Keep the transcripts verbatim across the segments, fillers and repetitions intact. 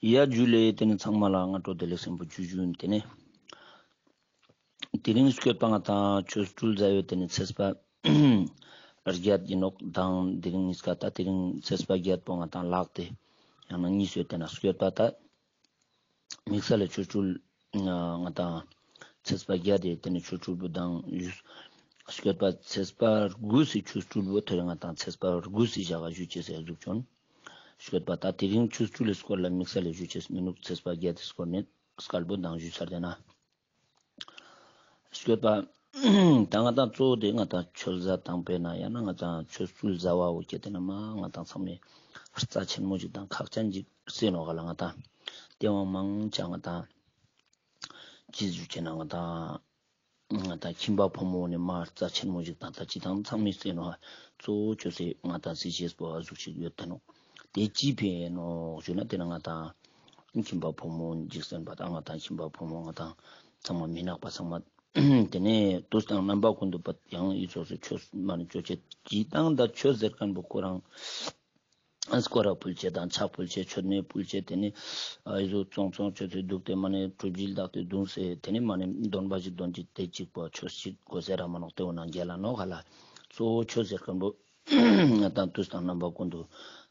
ཡ་ཇུ་ལེ། ཏེ་ནེ་ཚང་མ་ལ་སྔ་དྲོ་བདེ་ལེགས་ཟེར་པོ་ཇུ་ཇུ་ཨིན། ཏེ་ནེ་དེ་རིང་སྐྱོད་པ་ང་དང་ཆོ་འཕྲུལ་ཟླ་བའི་ཏེ་ནེ་ཚེས་པ་བརྒྱད་ཨིན་ནོག་དང་དེ་རིང་གཉིས་ཀ་ད་དེ་རིང་ཚེས་པ་བརྒྱད་པོ་ང་དང་ལག་སྟེ་ཡང་ན་གཉིས་ཡོད་ཏེ་ན་སྐྱོད་པ་ད་དམིགས་བསལ་ལ་ཆོ་འཕྲུལ་ང་དང་ཚེས་པ་བརྒྱད་དེ་ཏེ་ནེ་ཆོ་འཕྲུལ་པོ་དང་ཡུ་སྐྱོད་པ་ཚེས་པ་དགུ་སི་ཆོ་འཕྲུལ་པོ་ཐོ་རེ་ང་དང་ཚེས་པ་དགུ་སི་ཞག་ག་ཞུ་ཅེས་ཟེར་ཟུག་ཅོན། སྐྱོད་པ་ད་དེ་རིང་ཆོ་འཕྲུལ་ལི་སྐོར་ལ་དམིགས་བསལ་ལ་ཞུ་ཅེས་མི་ནུག་ཚེས་པ་བརྒྱད་དེ་སྐོར་ནེ་སྐལ་པོ་དང་ཞུ་ཚར་ཏེ་ན། སྐྱོད་པ་ད་ང་དང་གཙོ་བོ་དེ་ང་དང་ཆོས་ཟླ་དང་པོའི་ནང་ཡང་ན་ང་དང་ཆོ་འཕྲུལ་ཟླ་བ་བོ་ཁྱེར་ཏེ་ན་མ་ང་དང་ཚང་མའི་རྩ་ཆེན་མོ་ཞིག་དང་ཁག་ཅན་ཞིག་ཟེར་ནོག་ག་ལ། ང་དང་དེ་བོ་མང་ཆེ་ང་དང་ཅི་ཞུ་ཅེ་ན་ང་དང་ང་དང་ཁྱིམ་པ་ཕོ་མོ་ནི་མ་རྩ་ཆེན་མོ་ཞིག་དང་ད་ཅི་དང་ཚང་མའི་ཟེར་ནོག་གཙོ་བོ་ཆོས་སི་ང་དང་སི་ཤེས་པོ་ཨ་ཟུག་ཞིག་ཡོད་དེ་ནོག་དེ་ཅི་ཕི་ནོག་ཞུ་ན་དེ་ན་ང་དང་ཁྱིམ་པ་ཕོ་མོ་འཇིག་རྟེན་པ་དང་ང་དང་ཁྱིམ་པ་ཕོ་མོ་ང་དང་ཚང་མ་མི་ནག་པ་ཚང་མ་དེ་ནེ་དུས་དང་རྣམ་པ་ཀུན་ཏུ་པ་ཡང་ཨི་ཙོགས་སི་ཆོས་མ་ནེ་ཅོ་ཅེས་ཅི་དང་ད་ཆོས་ཟེར་མཁན་པོ་ཁོ་རང་སྐོར་ར་ཕུལ་ཅེས་དང་ཕྱག་ཕུལ་ཅེས་མཆོད་མེ་ཕུལ་ཅེས་དེ་ནེ་ཨི་ཙོགས་ཙོང་ཙོང་ཆོས་སི་འདུག་སྟེ་མ་ནེ་གྲུབ་བཞི་ལ་བདག་ཏུ་བརྡུང་སྟེ་དེ་ནེ་མ་ནེ་འདོན་པ་ཞིག་འདོན་ཅེས་དེ་གཅིག་པོ་ཆོས་ཤིག་གོ་ཟེར་ར་མ་ནོག་དེ་བོ་ནང་རྒྱལ་ལ་ནོག་ག་ལ། གཙོ་བོ་ཆོས་ཟེར་མཁན་པོ་ང་དང་དུས་དང་རྣམ་པ་ཀུན་ཏུ་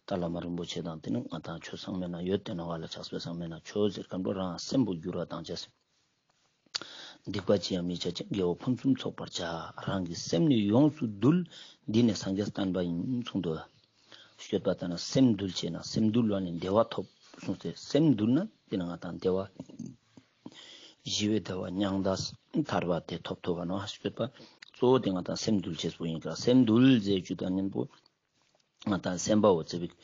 ཏཱ་ལ་མ་རིན་པོ་ཆེ་དང་དེ་ནེ་ང་དང་ཆོས་ཚང་མའི་ནང་ཡོད་དེ་ནོག་ག་ལ། ཕྱག་དཔེ་ཚང་མའི་ནང་ཆོས་ཟེར་མཁན་པོ་རང་སེམས་པོ་འགྱུར་བ་བཏང་ཅེས། སྡིག་པ་ཅི་ཡང་མི་བྱ་ཞིང་། དགེ་བ་ཕུན་སུམ་ཚོགས་པར་བྱ། རང་གི་སེམས་ནི་ཡོངས་སུ་འདུལ། འདི་ནི་སངས་རྒྱས་བསྟན་པ་ཡིན་གསུངས་འདུག་སྐྱོད་པ་ད་ན་སེམས་འདུལ་ཅེ་ན་སེམས་འདུལ་བ་ནི་བདེ་བ་ཐོབ་གསུངས་ཏེ་སེམས་འདུལ་ན་དེ་ན་ང་དང་བདེ་བ་ཞི་བའི་བདེ་བ་མྱང་འདས་ཐར་པ་དེ་ཐོབ་ཐུབ་བ་ནོག་སྐྱོད་པ་གཙོ་བོ་དེ་ང་དང་སེམས་འདུལ་ཅེས་པོ་ཡིན་ཀ། སེམས་འདུལ་ཟེར་རྒྱུ་དང་ཉམ་པོ་ང་དང་སེམས་པ་བོ་ཙེ་བིག་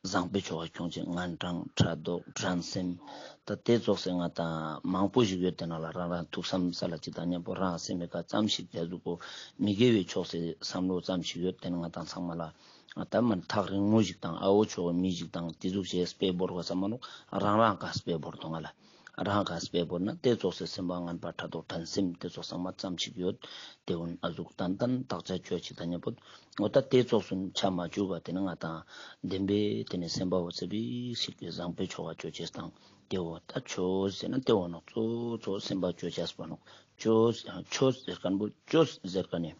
བཟང་པོའི་ཆོ་ག་ཁྱོང་ཅེས་ངན་འགྲངས་ཕྲག་དོག་འགྲན་སེམས་ད་དེ་ཙོགས་སེ་ང་དང་མང་པོ་ཞིག་ཡོད་དེ་ན་ལ། རང་རང་ཐུགས་བསམ་ས་ལ་ཅི་དང་ཉམ་པོ་རང་སེམས་མེད་ཀ་ཙམ་ཞིག་དེ་ཟུག་པོ་མི་དགེ་བའི་ཕྱོགས་སེ་བསམ་བློ་ཙམ་ཞིག་ཡོད་དེ་ན་ང་དང་ཚང་མ་ལ་ད་མ་ཐག་རིང་མོ་ཞིག་དང་ཨ་བོ་ཆོ་ག་མི་ཞིག་དང་དེ་ཟུག་ཞེས་དཔེ་བོར་བ་ས་མ་ནོག་རང་རང་ཀ་དཔེ་བོར་དོ་ང་ལ། རང་ཀ་དཔེ་བོར་ན་དེ་ཙོགས་སེ་སེམས་པ་ངན་པ་ཕྲག་དོག་འགྲན་སེམས་དེ་ཙོགས་ཚང་མ་ཙམ་ཞིག་ཡོད། དེ་བོ་ཨ་ཟུག་ཏན་ཏན་བརྟག་དཔྱད་ཅོ་ཅེས་དང་ཉམ་པོ་འོ་ད་དེ་ཙོགས་སུ་ཆ་མ་བཅུག་ག་དེ་ནེ་ང་དང་བདེན་པའི་དེ་ནེ་སེམས་པ་བོ་ཙེ་བིག་ཞིག་གི་བཟང་པོའི་ཆོ་ག་ཅོ་ཅེས་དང་དེ་བོ་ད་ཆོས་ཟེར་ན་དེ་བོ་ནོག་གཙོ་གཙོ་སེམས་པ་ཅོ་ཅེས་པ་ནོག་ཆོས་ཆོས་ཟེར་མཁན་པོ་ཆོས་ཟེར་མཁན་ནི་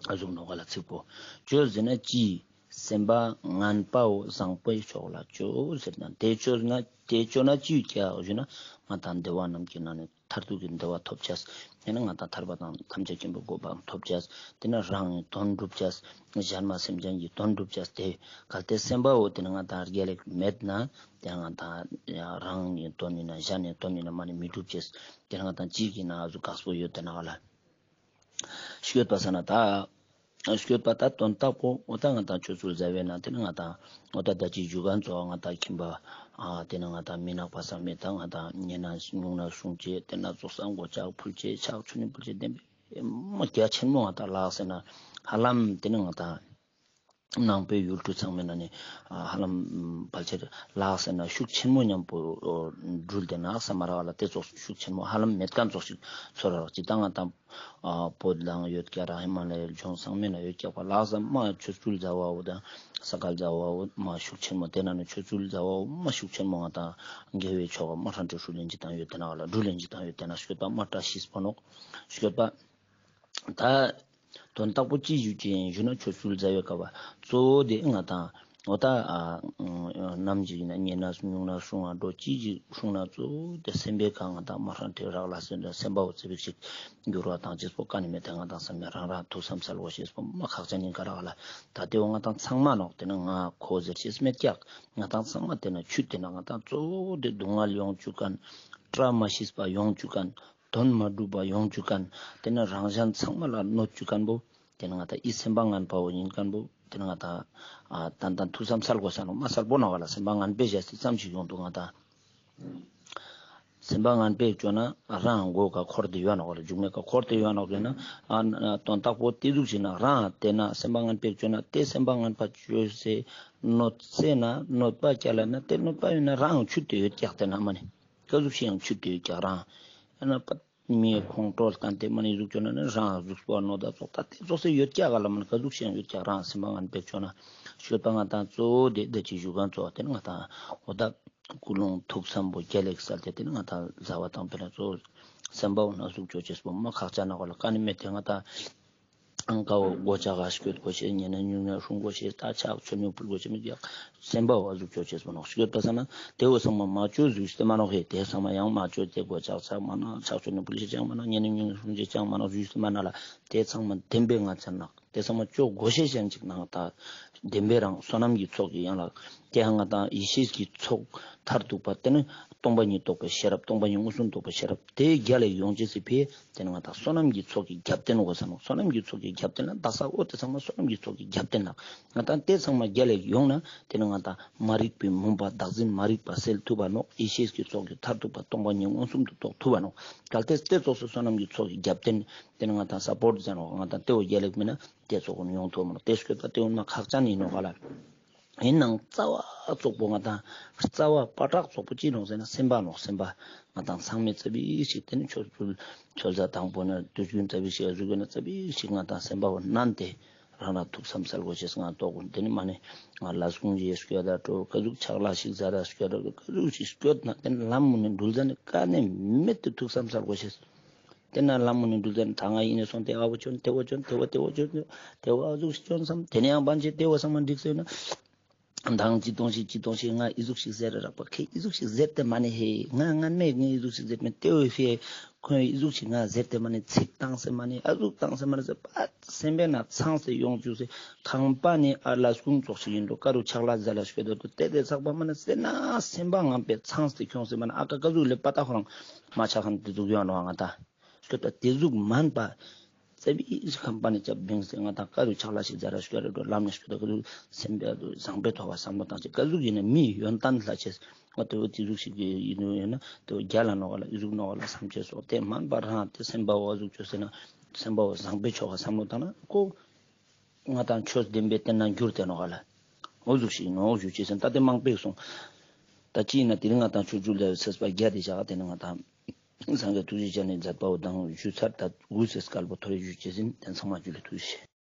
ཨ་ཟུག་ནོག་ག་ལ་ཚིག་པོ། ཆོས་ཟེར་ན་ཅི། སེམས་པ་ངན་པའོ་བཟང་པོའི་ཕྱོགས་ལ་ཅོ་ཟེར་ན་དེ་ཅོ་ན་དེ་ཅོ་ན་ཅི་ཡོད་ཀྱག་ཞུ་ན་ང་དང་བདེ་བ་རྣམས་ཀྱི་ནང་ནེ་མཐར་ཐུག་གི་བདེ་བ་ཐོབ་ཅེས། དེ་ནེ་ང་དང་ཐར་པ་དང་ཐམས་ཅད་མཁྱེན་པའི་གོ་འཕང་ཐོབ་ཅེས། དེ་ནེ་རང་གི་དོན་འགྲུབ་ཅེས། གཞན་མ་སེམས་ཅན་གྱི་དོན་འགྲུབ་ཅེས། དེ་གལ་ཏེ་སེམས་པ་བོ་དེ་ནེ་ང་དང་རྒྱལ་ལེགས་མེད་ན་དེ་ང་དང་རང་གི་དོན་ཡིན་ན་གཞན་གྱི་དོན་ཡིན་ན་མ་ནེ་མི་འགྲུབ་ཅེས། དེ་ནེ་ང་དང་ཅི་གི་ན་ཨ་ཟུག་དཀགས་པོ་ཡོད་དེ་ན་ག་ལ། སྐྱོད་པ་ས་ན་ད། སྐྱོད་པ་ད་དོན་དག་པོ་འོ་ད་ང་དང་ཆོས་འཕྲུལ་ཟླ་བའི་ནང་དེ་ནེ་ང་དང་འོ་ད་ད་ཅི་ཞུ་མཁན་ཙོགས་ང་དང་ཁྱིམ་པ་ཨ་དེ་ནེ་ང་དང་མི་ནག་པ་ས་མེད་ད་ང་དང་ཉེ་ན་ཉུང་ན་སྲུང་ཅེས། དེ་ན་ཙོགས་སེ་མགོ་ལྕགས་ཕུལ་ཅེས། ཕྱག་མཆོད་ནི་ཕུལ་ཅེས་བདེན་པའི་མ་རྒྱ་ཆེན་མོ་ང་དང་ལགས་ཟེར་ན་ཧ་ལམ་དེ་ནེ་ང་དང་ནང་པའི་ཡུལ་གྲུ་ཚང་མའི་ནང་ནེ་ཧ་ལམ་ཕལ་ཆེར་ལགས་ཟེར་ན་ཤུགས་ཆེན་མོ་ཉམ་པོ་འགྲུལ་ཏེ་ན་ས་མ་རག་ལ། དེ་ཙོགས་ཤུགས་ཆེན་མོ་ཧ་ལམ་མེད་མཁན་ཙོགས་ཤིག་ཚོར་རག་ཅི་ད་ང་དང་བོད་ལའང་ཡོད་ཀྱག་ར་ཧི་མ་ལ་ཡའི་ལྗོངས་ཚང་མའི་ནང་ཡོད་ཀྱག་པ་ལགས་ཟེར་མ་ཆོས་འཕྲུལ་ཟླ་བ་བོ་དང་ས་ག་ཟླ་བ་བོ་མ་ཤུགས་ཆེན་མོ་དེ་ནང་ནེ་ཆོས་འཕྲུལ་ཟླ་བ་བོ་མ་ཤུགས་ཆེན་མོ་ང་དང་དགེ་བའི་ཆོ་ག་མ་ཧྲན་ཏེ་ཧྲུལ་ལེན་ཅིག་དང་ཡོད་དེ་ན་ག་ལ་འགྲུལ་ལེན་ཅིག་དང་ཡོད་དེ་ན་སྐྱོད་པ་མ་བཀྲ་ཤིས་པོ་ནོག་སྐྱོད་པ། ད་དོན་དག་པོ་ཅི་ཞུ་ཅེས་ཡིན་ཞུ་ན་ཆོས་འཕྲུལ་ཟླ་བའི་སྐབས་གཙོ་བོ་དེ་ང་དང་འོ་ད་ཨ་ནམ་ཞིག་ཡིན་ན་ཉེ་ན་ཉུང་ན་སྲུང་ང་འགྲོ་ཅི་ཞིག་སྲུང་ན་གཙོ་བོ་དེ་སེམས་པའི་ཁ་ང་དང་མ་ཧྲན་ཏེ་རག་ལ་ཟེར་ན་སེམས་པ་བོ་ཙེ་བིག་ཞིག་འགྱུར་བ་བཏང་ཅེས་པོ་ཀ་ནེ་མེད་དེ་ང་དང་བསམ་ཡ་རང་རང་ཐུགས་བསམ་གསལ་བོ་ཤེས་པོ་མ་ཁག་ཅན་ཡིན་ཀ་རག་ལ། ད་དེ་བོ་ང་དང་ཚང་མ་ནོག་དེ་ན་ང་ཁོ་ཟེར་ཅེས་མེད་ཀྱག་ང་དང་ཚང་མ་དེ་ན་ཆུད་དེ་ན་ང་དང་གཙོ་བོ་དེ་སྡུག་བསྔལ་ཡོང་བཅུག་མཁན་བཀྲ་མ་ཤིས་པ་ཡོང་བཅུག་མཁན། དོན་མ་འགྲུབ་པ་ཡོང་བཅུག་མཁན། དེ་ནེ་རང་གཞན་ཚང་མ་ལ་གནོད་བཅུག་མཁན་པོ། དེ་ནེ་ང་དང་ཨི་སེམས་པ་ངན་པ་བོ་ཡིན་མཁན་པོ། དེ་ནེ་ང་དང་ཨ་ཏན་ཏན་ཐུགས་བསམ་གསལ་དགོས་ས་ནོག་མ་གསལ་པོ་ནོག་ག་ལ། སེམས་པ་ངན་པའི་ཞལ་ཏེ་ཙམ་ཞིག་ཡོང་འདུག་ང་དང་། སེམས་པ་ངན་པའི་བཅོས་ན་རང་མགོ་ཀ་འཁོར་ཏེ་ཡོད་ནོག་ག་ལ། མཇུག་མའི་ཀ་འཁོར་ཏེ་ཡོད་ནོག་ཟེར་ན་ཨ་དོན་དག་པོ་དེ་ཟུག་ཞིག་ན་རང་དེ་ན་སེམས་པ་ངན་པའི་བཅོས་ན་དེ་སེམས་པ་ངན་པ་བཅོས་སེ་གནོད་སེ་ན་གནོད་པ་བསྐྱལ་ན་དེ་གནོད་པ་ཡིན་ན་རང་ཆུད་དེ་ཡོད་ཀྱག་དེ་ན་མ་ནེ། ཀ་ཟུག་ཤིག་ཡང་ཆུད་དེ་ཡོད་ཀྱག་རང་། ཡང་ན་པ་མིའི་ཁོང་ཁྲོ་བསྟན་ཏེ་མ་ནེ་ཟུག་ཅོ་ན་ནི་རང་གཟུགས་པོ་གནོད་ད་ཙོགས་ད་དེ་ཙོགས་སེ་ཡོད་ཀྱག་ག་ལ་མ་ནེ་ཀ་ཟུག་ཤིག་ཡང་ཡོད་ཀྱག་རང་སེམས་པ་ངན་པའི་བཅོས་ན། སྐྱོད་པ་ང་དང་གཙོ་བོ་དེ་ད་ཅི་ཞུ་མཁན་གཙོ་བོ་དེ་ནི་ང་དང་འོ་ད་ ཀུན་སློང་ཐུགས་བསམ་པོ་རྒྱལ་ལ་སལ་ཏེ་དེ་ནི་ང་དང་ཟླ་བ་དང་པོ་ན་ཚོ་སེམས་པ་བོ་ན་ཟུག་ཅོ་ཅེས་པོ་མ་ཁག་ཅན་ནོག་ལེ། ཀ་ནི་མེད་དེ་ང་དང་ཨང་ཀ་བོ་གོ་ཆ་ག་སྐྱོད་གོ་ཤེས། ཉེ་ན་ཉུང་ན་སྲུང་གོ་ཤེས། ད་ཕྱག་མཆོད་མེ་ཕུལ་གོ་ཤེས། མི་ཡག་སེམས་པ་བོ་ཟུག་ཅོ་ཅེས་པོ་ནོག་སྐྱོད་པ་ས་ན་དེ་བོ་ཚང་མ་མ་ཅོ་ཟུག་ཤེས་ཏེ་མ་ནོག་ཧེ། དེ་ཚང་མ་ཡང་མ་ཅོ་ཏེ་གོ་ཆ་ཚང་མ་ན་ཕྱག་མཆོད་མེ་ཕུལ་ཤེས་ཅང་མ་ནོག། ཉེ་ན་ཉུང་ན་སྲུང་ཅེས་ཅང་མ་ནོག་ཟུག་ཤེས་ཏེ་མ་ན་ལེ། དེ་ཚང་མ་བདེན་པའི་ང་ཚང་ནོག། དེ་ཚང་མ་ཅོ་གོ་ཤེས་ཅན་ཅིག་ནང་ད་བདེན་པའི་རང་བསོད་ནམས་ཀྱི་ཚོགས་ཀྱི་ཡང་ལ་དེ་ཧ་ང་དང་ཡེ་ཤེས་ཀྱི་ཚོགས་མཐར་ཐུག་པ་དེ་ནི་སྟོང་པ་ཉིད་རྟོགས་པའི་ཤེས་རབ། སྟོང་པ་ཉིད་མངོན་སུམ་རྟོགས་པའི་ཤེས་རབ་དེ་རྒྱལ་ལ་ཡོང་ཅེས་སི་ཕི་དེ་ནི་ང་དང་བསོད་ནམས་ཀྱི་ཚོགས་ཀྱི་རྒྱབ་རྟེན་དགོས་ས་ནོག། བསོད་ནམས་ཀྱི་ཚོགས་ཀྱི་རྒྱབ་རྟེན་ལ་དག་ས་འོ་དེ་ཚང་མ་བསོད་ནམས་ཀྱི་ཚོགས་ཀྱི་རྒྱབ་རྟེན་ལ་ང་དང་དེ་ཚང་མ་རྒྱལ་ལ་ཡོང་ན་དེ་ནི་ང་དང་མ་རིག་པའི་མུན་པ་བདག་འཛིན་མ་རིག་པ་སེལ་ཐུབ་པ་ནོག། ཡེ་ཤེས་ཀྱི་ཚོགས་ཀྱི་མཐར་ཐུག་པ་སྟོང་པ་ཉིད་མངོན་སུམ་དུ་རྟོགས་ཐུབ་པ་ནོག། གལ་ཏེ་དེ་ཙོགས་སུ་བསོད་ནམས་ཀྱི་ཚོགས་ཀྱི་རྒྱབ་རྟེན་དེ་ནི་ང་དང་སཔོརྚ་ཟེར་ནོག། ང་དང་དེ་བོ་རྒྱལ་ལ་མེད་ན་དེ་ཙོགས་ཡོང་ཐུབ་མ་ནོག། དེ་སྐྱོད་པ་དེ་འོ་ན་ཁག་ཅན་ཡིན་ནོག་ལེ། ཡིན་ནའང་རྩ་བ་ཙོགས་པོ་ང་དང་རྩ་བ་པ་ཏྲག་ཙོགས་པོ་ཅི་ནོག་ཟེར་ན་སེམས་པ་ནོག། སེམས་པ་ང་དང་ཚང་མས་ཙ་པིག་ཞིག་དེ་ནི་ཆོས་ཕུལ་ཆོས་ཟླ་དང་པོ་ན་དུས་རྒྱུན་ཙ་པིག་ཞིག་ཨ་ཟུག་ཡོད་ན་ཙ་པིག་ཞིག་ང་དང་སེམས་པ་བོ་ནན་ཏེ་རང་རང་ཐུགས་བསམ་སལ་གོ་ཤེས། ང་ཏོག་དེ་ནི་མ་ནི་ང་ལས་ཁུངས་ཡེ་སྐྱོད་ད་འགྲོ་ག་ཟུག་ཕྱག་ལས་ཤིག་ཟ་ར་སྐྱོད་ད་ག་ཟུག་ཞིག་སྐྱོད་ན་དེ་ནི་ལམ་མུ་ནི་འགྲུལ་ཟ་ནི་ཀ་ནེ་མེད་དེ་ཐུགས་བསམ་སལ་གོ་ཤེས། དེ་ན་ལམ་མུ་ནི་འགྲུལ་ཟ་ནི་ད་ང་ཡིན་ནས་སོང་སྟེ་ཨ་བོ་ཅོན་དེ་བོ་ཅོན་དེ་བོ་དེ་བོ་ཅོན་དེ་བོ་ཨ་ཟུག་ཅོན་བསམ་དེ་ནི་ཡང་བན་ཆེ་དེ་བོ་བསམ་མ་འགྲིག་སོང་ན། མདང་ཅི་གཏོང་ཞིག་ཅི་གཏོང་ཞིག་ང་ཨི་ཟུག་ཞིག་ཟེར་ར་རག་པ་ཁེ་ཨི་ཟུག་ཞིག་ཟེར་ཏེ་མ་ནི་ཧེ། ང་ངན་མེད་ངས་ཨི་ཟུག་ཞིག་ཟེར་མེད་དེ་བོ་ཧེ། ཁོས་ཨི་ཟུག་ཞིག་ང་ཟེར་ཏེ་མ་ནི་ཚིག་བཏང་སེ་མ་ནི་ཨ་ཟུག་བཏང་སེ་མ་ནི་ཟེར་པ་སེམས་པའི་ནང་ཚངས་སེ་ཡོང་བཅུག་སེ་ཁང་པ་ནི་ཨ་ལས་ཁུངས་ཙོགས་ཤིག་ཡིན་འགྲོ་ཀ་རུ་ཕྱག་ལས་ཟ་ལ་ཤོད་དོ་དེ་དེ་ཚགས་པ་མ་ནི་སེ་ན་སེམས་པ་ངན་པའི་ཚངས་སེ་ཁྱོངས་སེ་མ་ནི་ཨ་ཀ་ཀ་ཟུག་ལེ་པ་ཏ་ཁོ་རང་མ་ཆ་ཁན་དེ་ཟུག་ཡོང་ནོག་ང་ད། སྐྱོད་ད་དེ་ཟུག་མན་པ། ཙ་པིག་ཁང་པ་ནི་ཅབ་བིང་སེ་ང་དང་ཀ་རུ་ཕྱག་ལས་ཤིག་ཟ་ར་ཤོད་ར་འགྲོ་ལམ་ནས་སྐྱོད་ད་ཀ་ཟུག་སེམས་པ་བཟང་པོའི་ཐོག་བ་བསམ་བློ་བཏང་ཅེས་ཀ་ཟུག་ཡིན་ན་མི་ཡོན་ཏན་ལྷ་ཆེས་ང་དེ་བོ་དེ་ཟུག་ཞིག་ཡིན་ནོ་ཡོད་ན་དེ་བོ་རྒྱལ་ལ་ནོག་ལ་ཨི་ཟུག་ནོག་ལ་བསམ་ཅེས་སོགས་དེ་མན་པ་རང་དེ་སེམས་པ་བོ་ཟུག་ཅོས་སེ་ན་སེམས་པ་བོ་བཟང་པོའི་ཕྱོགས་བ་བསམ་བློ་བཏང་ན་ཀོ་ང་དང་ཆོས་བདེན་པའི་སྟེང་ན་འགྱུར་ཏེ་ནོག་ལ་འོ་ཟུག་ཞིག་ནོག་ཞུ་ཅེས་སེ་ད་དེ་མང་པོ་སོང་། ད་ཅི་ཡིན་ན་དེ་རིང་ང་དང་ཆོས་རྒྱུད་ལ་ཚེས་པ་བརྒྱད་དེ་བཞག་དེ་ནི་ང་དང་སངས་རྒྱས་ཐུགས་རྗེ་ཅན་ནི་མཛད་པ་བོ་དང་ཞུ་ཚར་ད་དགུ་ཚེས་སྐལ་པོ་ཐོ་རེ་ཞུ་ཅེས་ཡིན། དེ་ཚང་མ་ཇུ་ལེ་ཐུགས་རྗེ་ཆེ།